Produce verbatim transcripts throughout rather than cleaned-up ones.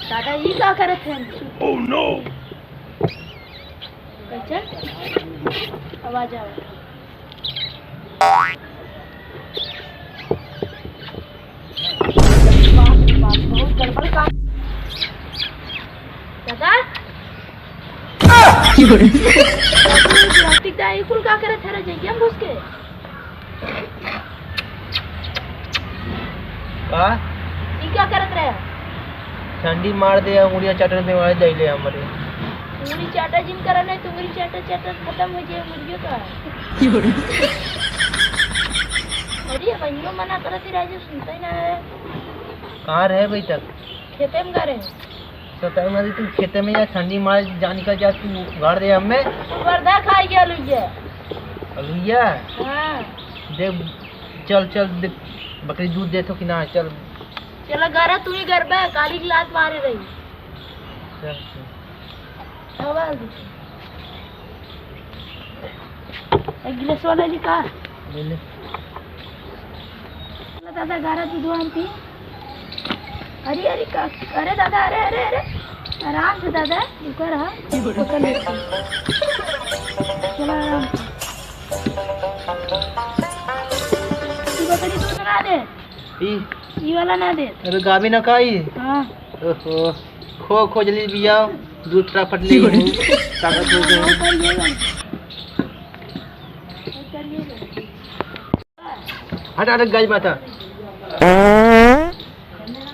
दादा, ई का करत हैं? Oh no! कैसे? आवाज आवा। बाप रे बाप, बहुत गड़बड़ काम। दादा? कार्तिक दा, ई कुल का करत है रे, जइया घुस के? का? ई का करत रहे? ठंडी मार दे, अंगुरिया चाटन पे मार दे ले हमरे। अंगुरी चाटा जिन करा नहीं, तो अंगुरी चाटा चाटा खत्म हो जाए, मुर्गियों का। अरे, वहियो मना करत ही राजू, सुनता ही ना है। कहाँ रहे भाई तक? खेते में का रहे। सताई मारी तू खेते में या ठंडी मार जा निकल जा तू उघार दे हमें। वर्धा खाई गया लुइया। लुइया? हाँ। देख, चल, चल, देख, बकरी दूध देत हो कि ना, चल। चला गारा तू ही गरबा, काली की लात मारे रही। चल, चल। आवाज दे। एक गिलास वाला जी का? ले ले। चला दादा, गारा दूध वान पी। अरे, अरे, का, अरे दादा, अरे, अरे, अरे, आराम से दादा, रुका रहा, पकड़ लेते हैं। चला आराम से। ई बकरी दूध ना दे। ई? ई वाला ना दे। अबे गाभी ना का ई? हाँ। ओहो, खो, खो जल्दी पियाओ, दूध फटाफट ले। ताकत हो जाए। ऊपर ये वाला। ऊपर ये वाला। हट, हट, गाय माता।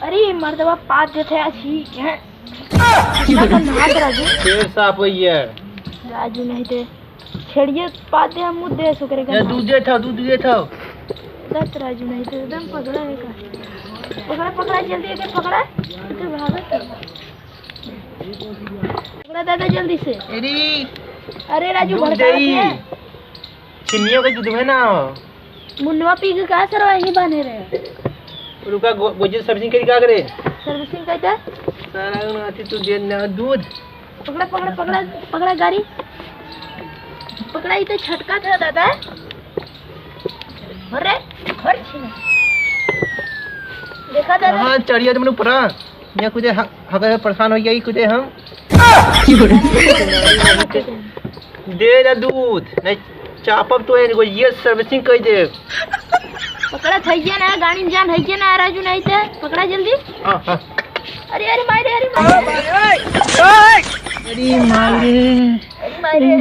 अरे, मर्दवा पाद देते आज ही। कितना का नाच राजू। फिर साफ होइए। राजू नहीं दे। छेड़िए पाद दे, हम मुद्दे सुकरे का ये नाच। दूध दे था, दूध दे था। दत्त राजू नहीं दे, एकदम पकड़ा है का। पकड़ा, पकड़ा, जल्दी एक पकड़ा। इधर भागत है। पकड़ा दादा जल्दी से। अरे। अरे राजू, दूध भड़का दे। रखे। चिन्नियों के दूध में ना हो। मुन्नवा पी के का सरवा यहीं बांधे रहे? रुका, गो-, गोजी servicing करी का करे? Servicing कइता? सारा नाती तू दे ना दूध। पकड़ा, पकड़ा, पकड़ा, पकड़ा गाड़ी। पकड़ा, ई तो छटका था दादा। अरे, घर छीना। देखा दादा। हाँ, चढ़िया तुमने ऊपर। यहाँ कुछ ह-, हगर परेशान हो गया, कुछ हम। दे ना दूध, नहीं चापब तो इनको, ये servicing कर दे। पकड़ा थइया ना, गाड़ी में जान है ना, राजू नहीं थे, पकड़ा जल्दी। हाँ, हाँ। अरे, अरे, मारे, अरे, मारे। अरे, मारे। अरे, मारे।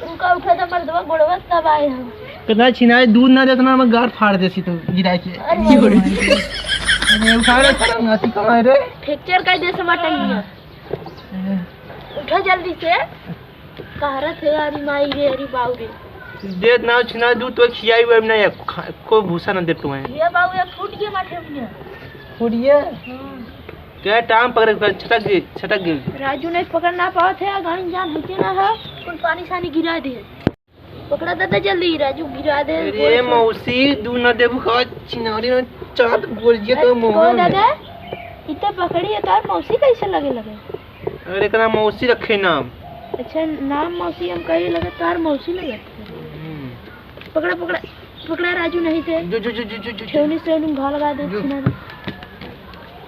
उनका उठा था मर्दवा, गोड़वा तब आए हम। कितना छिनाए, दूध ना देता ना, मैं गार फाड़ देसी तो गिरा के। अरे, अरे, उठा रे, साला नाती कहाँ है रे? Fracture कर दे समाटन दिया। उठा जल्दी से। कहरत है, अरे माई रे, अरे बाऊ रे। देत ना छिना दूध तो खियाई हुए ना, या खा-, को भूसा ना दे तुम्हें। ये बाऊ, ये फूट गया माथे में। फूट गया? हाँ। क्या टांग पकड़ के छटक गई, छटक गई। राजू नहीं पकड़ ना पावत है, गाड़ी जान होते ना है। कुल पानी सानी गिरा दे। पकड़ा दादा जल्दी, राजू गिरा दे। अरे गोल से। मौसी, दूध ना देबू का, छिनारी ना चाट गोल जे अरे तो मुंह को में। दादा, इतना पकड़ी है तार मौसी कैसे लगे लगे? अरे, एकरा मौसी रखे नाम। अच्छा, नाम मौसी हम कहे लगे, तार मौसी लगे। हम्म। पकड़ा, पकड़ा, पकड़ा राजू नहीं थे। जो, जो, जो, जो, जो, जो, जो। ठेवनी से उन्हें घा लगा दे, जो। छिना दे।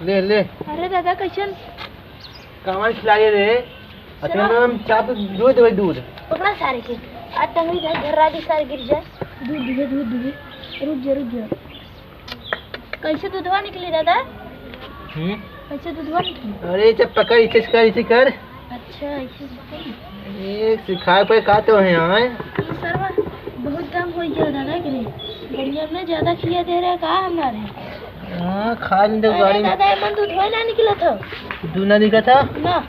ले, ले। अरे दादा, कैसन? कामन खिलाए रे। अतने सुनो। में हम चाप दो देवे दूध। पकड़ा सारे के। आ टंगरी का घर राजी सारे गिर जाए। दूध, दूध, दूध, दूध। रुक जा, रुक जा। कैसे दूधवा निकली दादा? हम्म? कैसे दूधवा निकली? अरे, इसे पकड़, इसे कर, इसे कर। अच्छा, ऐसे पकड़। ए, सिखाए पे का तो है, हाँ? ये सरवा बहुत दम हो गया दादा के रे। गड़िया में ज्यादा खिया दे रहे का हमारे? हाँ, खा लेते अरे गाड़ी में। दादा, एमन दूधवा ना निकला था। दूध ना निकला था? ना।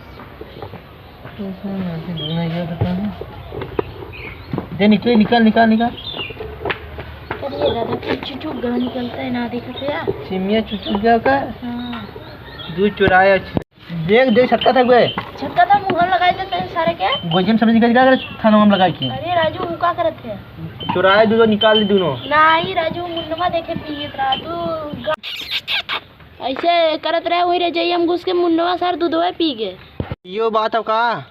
दे निकल, निकाल, निकाल, निकाल। अरे दादा, फिर चुचुक गया निकलता है ना, देखा तो यार। सिमिया चुचुक गया का? हाँ। दूध चुराया। देख, देख, छटका था बे। छटका था, मुंह लगाए देते हैं सारे के। गोजिम सब्जी का क्या करे, थाना में लगाए के। अरे राजू, वो का करत है? चुराए दूध निकाल दे दोनों। नहीं राजू, मुन्नमा देखे पियत रहा तू। ऐसे करत रहे, वही रजाई में घुस के मुन्नवा सार दूधवा पी गए। यो बात अब का?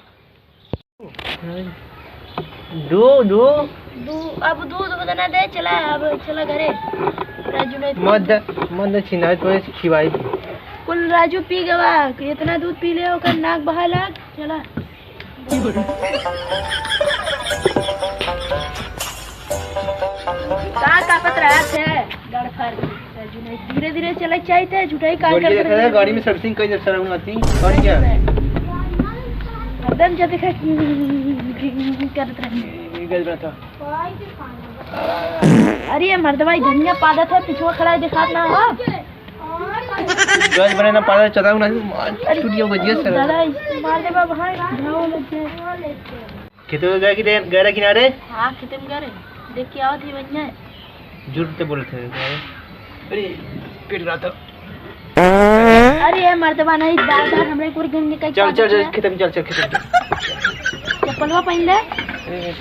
दू, दू। दू, अब दूध उतना दे, चला, अब चला घरे। राजू नहीं मत दे, मत दे, छिनाई तो ऐसे खिवाई। कुल राजू पी गवा, इतना दूध पी ले, ओकर नाक बहा लाग। चला। का कापत रहत है? गड़फर। राजू नहीं, धीरे धीरे चले के चाहिए थे, झूठाई का गाड़ी कर देखे रहे है, हैं? गाड़ी में servicing कई जब सर आती, और क्या? एकदम जब देखा करत रही। ये गल रहा था। अरे ये मर्दवा, ई धनिया पादत है, पिछुआ खड़ा है, दिखात ना हो। गज बने ना पादत, चलाऊ ना, मार अरे, छुट्टियों को जिया सर। दादा, मार दे बाबा, हाँ, घाव लग जाए। खेतों में गए कि नहीं, गए रहे किनारे? हाँ, खेतों में गए रहे। देख के आवत ही बढ़िया है। झूठ तो बोलत है। अरे, पेट रहा था। अरे, ये मर्दवा नहीं, दादा, हमरे पूरे दिन निकल चल, चल, चल, खेतों में चल, चल, खेतों में चल। चप्पलवा पहन ले। ए,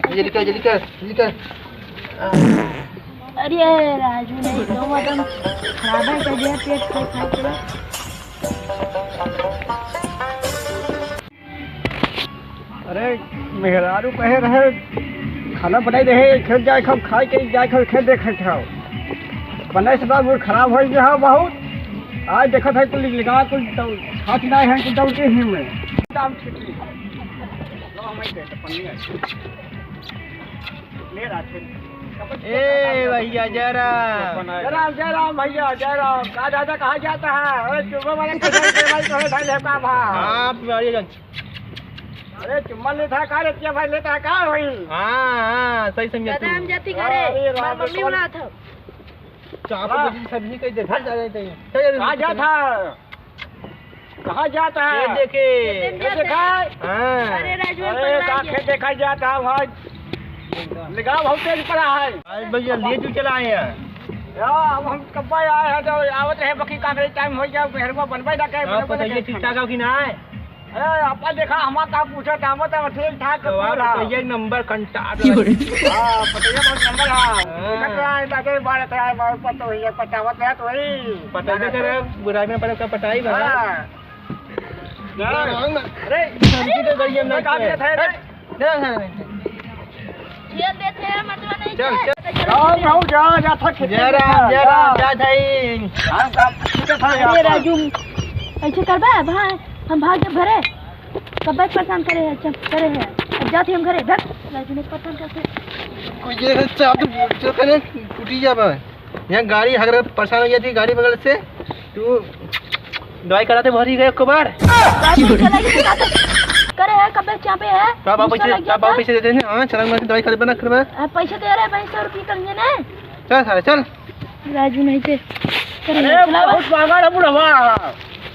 जल्दी कर, जल्दी कर, जल्दी कर। अरे राजू, नहीं तो एकदम खराब है, कर दिया पेट खाए खाए के। अरे मेहरारू कहे रहे, खाना बनाई रहे, खेत जाए खाओ, खाए के जाए खाओ, खेत देखे खाओ। बनाए से बाद mood खराब हो गया है बहुत। आज देखत है कुल लगा, कुल दौ-, खात ना है, कुल दौड़ते ही में। दाम ठीक है। लो, हम ही दे, तो पन्नी है। ले रहा थे। ए भैया, जय राम। जय राम, जय राम भैया, जय राम। का दादा, कहाँ जाता है? अरे, चुम्मा वाला कैसे भाई, कैसे भाई, भाई, भाई, भाई, भाई। हाँ, पिपरियागंज। अरे, चुम्मा लेता है का रे? क्या भाई लेता है का भाई? हाँ, हाँ, सही समझा दादा, तू। हम जाती घरे, अरे, हमार राम मम्मी राम। बुलात है। चाप हाँ। को सब्जी कहीं देखा जा रहे थे। कहाँ जाता है? कहाँ जाता है? ये देखे। ये देखा है? हाँ। अरे राजू, अरे, का खेत देखा जाता है भाई? लगाव बहुत तेज पड़ा है। आज भैया, ले तू चला आए हैं। या, अब हम कब्बा आए हैं, तो आवत रहे, बाकी का करे, time हो गया, मेहरबा बनबे ना करे, हाँ, बनबे ना बताइए, करे। ठीक ठाक हो कि ना है? अरे, आपा देखा, हमार का पूछा, काम तो ठीक ठाक तो आप पूरा। बताइए, एक नंबर कंटार। हाँ, बताइए, बहुत नंबर है। हाँ। देखत रहा है, बाटे बारह रहा है, बारह पत्तो हुई है, पटावत है तो वही। पटाई दे करे, बुराई में पड़े का पटाई बना। हाँ। अरे, हमकी तो गई हम ना कहाँ गया था रे? चल, चल। ये देते हैं, मतलब नहीं चल, है। चल। राम राम, जा, जा, था खेते जय में राम, जा, जय राम, जा। जा, जा, जा। हम का खेते था अरे यहाँ पर। राजू, ऐसे करबा, भाई, हम भाग के भरे। कब परेशान करे है, चल, करे है। अब जाते हम घरे, भाग। राजू ने परेशान करते। कोई ये है, चाप तो जो करे, टूटी जाबा। यहाँ गाड़ी हगरत परेशान हो गया थी, गाड़ी बगल से। तू दवाई कराते भरी गए एक बार। बाबू चला गया था। करे है, कब चापे है? बाबा पैसे, बाबा पैसे देते हैं। हाँ, चला, मैं दवाई खरीद बना करवा। आ, पैसे दे रहे हैं, भाई, सौ रुपये कम है ना। चल सारे, चल। राजू नहीं थे। करे अरे, है, चला बहुत महंगा है बुढ़वा।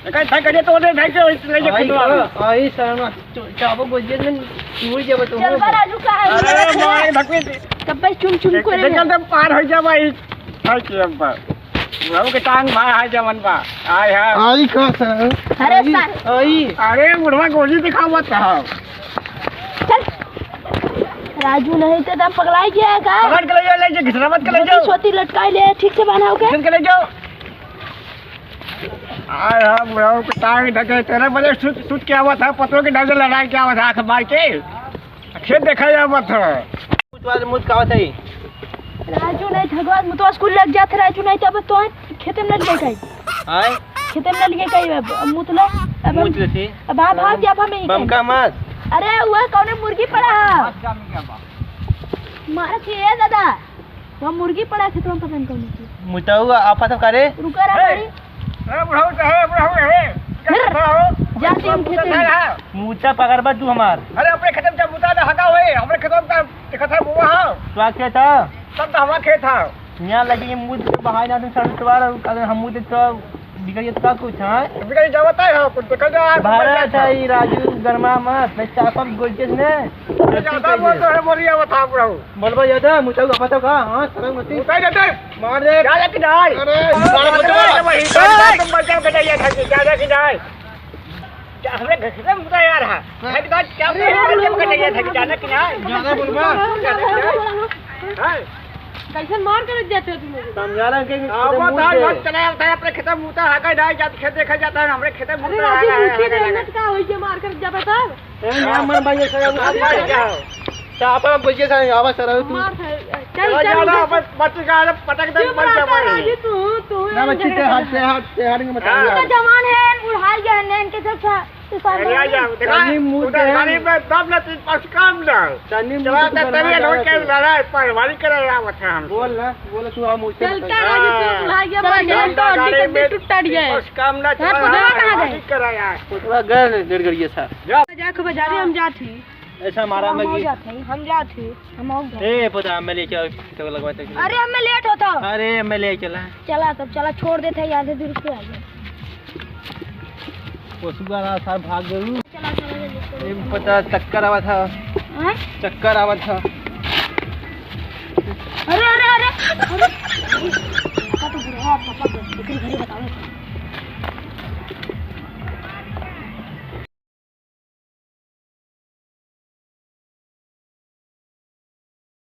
इकट्ठा करिए तो उन्हें ढाई सौ ले जा आई, खुदवा। आई, सारा चा-, चाबो गोजिया में टूट जाबे तो चल हो। बा राजू का है, अरे, मार धक्के से। कब भाई चुम चुम देख, करे देख, है। एकदम पार हो जा भाई। हाय के अब्बा। बुढ़ऊ के टांग भा है जवन बा। आय है। आई का सर? अरे आई, सर। आई। अरे बुढ़वा गोली दिखावत रहा। चल। राजू नहीं तो तब पगलाई गया है का? पकड़ के ले जाओ, ले जाओ, घिसरा मत के ले जाओ। सोती लटकाई ले, ठीक से बांधा होके। घिस के ले जाओ। आय है बुढ़ऊ के टांग ढके, तेरह बजे सुत, सुत के आवत है, पतों के डर से लड़ाई के आवत है, आँख मार के। खेत देखा जावत है। मुतवा मुत का होत है? राजू नहीं, ठगवा, मुतवा स्कूल लग जात है, राजू नहीं, तब तो खेते में लग गए कहीं। आय? खेते में लग गए कहीं, अब, अब मुतला, अब हम, मुत लेते। अब आप भाग जा, अब हमें ही बम कहीं। का मार। अरे, वह कौन मुर्गी पड़ा है? मार के, ए दादा, वह मुर्गी पड़ा खेतवा में, पता नहीं कौन सी। मुतवा, आप सब करे? रुका रहा ए! भाई। ए, बुढ़ऊ, ए, बुढ़ऊ, ए। फिर क्या कर रहा हो? जाते हम खेते में। है। मूछा पकड़बा तू हमार। अरे, अपने खेते में जब मुता ना हका होए, हमरे खेते में का दिखत है बुआ हो? तो क्या था? तब तो हमारा खेत है। यहाँ लगी ये मुझ के बहाई ना तुम साढ़े सवार और अगर हम मुझे तो बिगड़ गया तो का कुछ है? बिगड़ जावत है, हाँ, कुछ बिगड़ जा, भारत है ये राजू, गरमा मत, मैं चापम गोल के ने। ज्यादा बोल तो है, बोलिए, बता, बुढ़ऊ। बोलबा ज्यादा, मुझे का पता का? हाँ, शर्म मती। उठाई देते। मार दे। जा, जा, किनारे। अरे, अरे, साला बचवा। अरे, वही, ए! तुम बच्चा बेटा, ये था कि जा, जा, किनारे। क्या हमरे घर से मुद्दा यार है? हाँ। है कि बात क्या अरे, बोल रहे हो? अरे, बच्चा बेटा, ये था कि जाना किनारे। ज्यादा बोलबा। हाँ। कैसे मार कर जाते हो तुम लोग? समझा रहे हैं कि अब खेते बता, मुद्दे। मत चला जाता है, अपने खेते मुद्दा है, कहीं जाए, जाते खेत देखा जाता है, हमरे खेते अरे, मुद्दा राजू, है, मुट्ठी है, में है, हिम्मत का होई के मार कर जाबे तब? ए, ना, मन भाई, ऐसा है, अरे, आप भाई, जाओ। तो आप, आप बचिए सारे, आवाज आ रहा है तू। मार खाए। चल, चला चल, जा ना, चल। बस, बस, ठीक है, अरे, पटक दे, चुप बस, रह, जब चल, आए। राजू, तू, तू हाँ। ना, बच्ची, तेरे हाथ, तेरे हाथ, तेरे हाथ में मत हाँ। डाल। इतना जवान है, बुढ़ा गया है, नैन के सब सा-, तू सब अरे, आ जा, देखा, नहीं, मुंह उधर दे। गाड़ी में दम ना, तीन पाँच काम ना। चल, नहीं, मुंह चला, दे, तो तू तबियत बना हो के जा। लड़ाई, पहलवानी करे आवत है हम। बोल ना, बोल, तू हम उससे चलता बताइए। राजू, तू हाँ। बुढ़ा गया, चल, बस चल, हम तो गाड़ी हड्डी कड्डी में टूट टाट गया है। बस काम ना, हाँ, चला, तो दवा कहाँ पहलवानी गए? करे यार। तो थोड़ा गए डेढ़ गड़िया था। जा। जाके बाजारे हम जात ही। ऐसा मारा हम मैं हो कि जात हई, हम जात ही, हम हो जात। ए, पता, मैं लेके आओ, तो लगवा दे। अरे, हमें लेट होता। अरे, मैं ले चला। चला तब, चला, छोड़ देते हैं, आधे दूर पे आ गए। पशुआ ना सार भाग गऊ। चला, चला, जल्दी, चला। ए, पता, चक्कर आवा था। हाँ? चक्कर आवा था। अरे, अरे, अरे, अरे, अरे, पापा तो बुढ़ा, पापा देख रही घड़ी बताओ।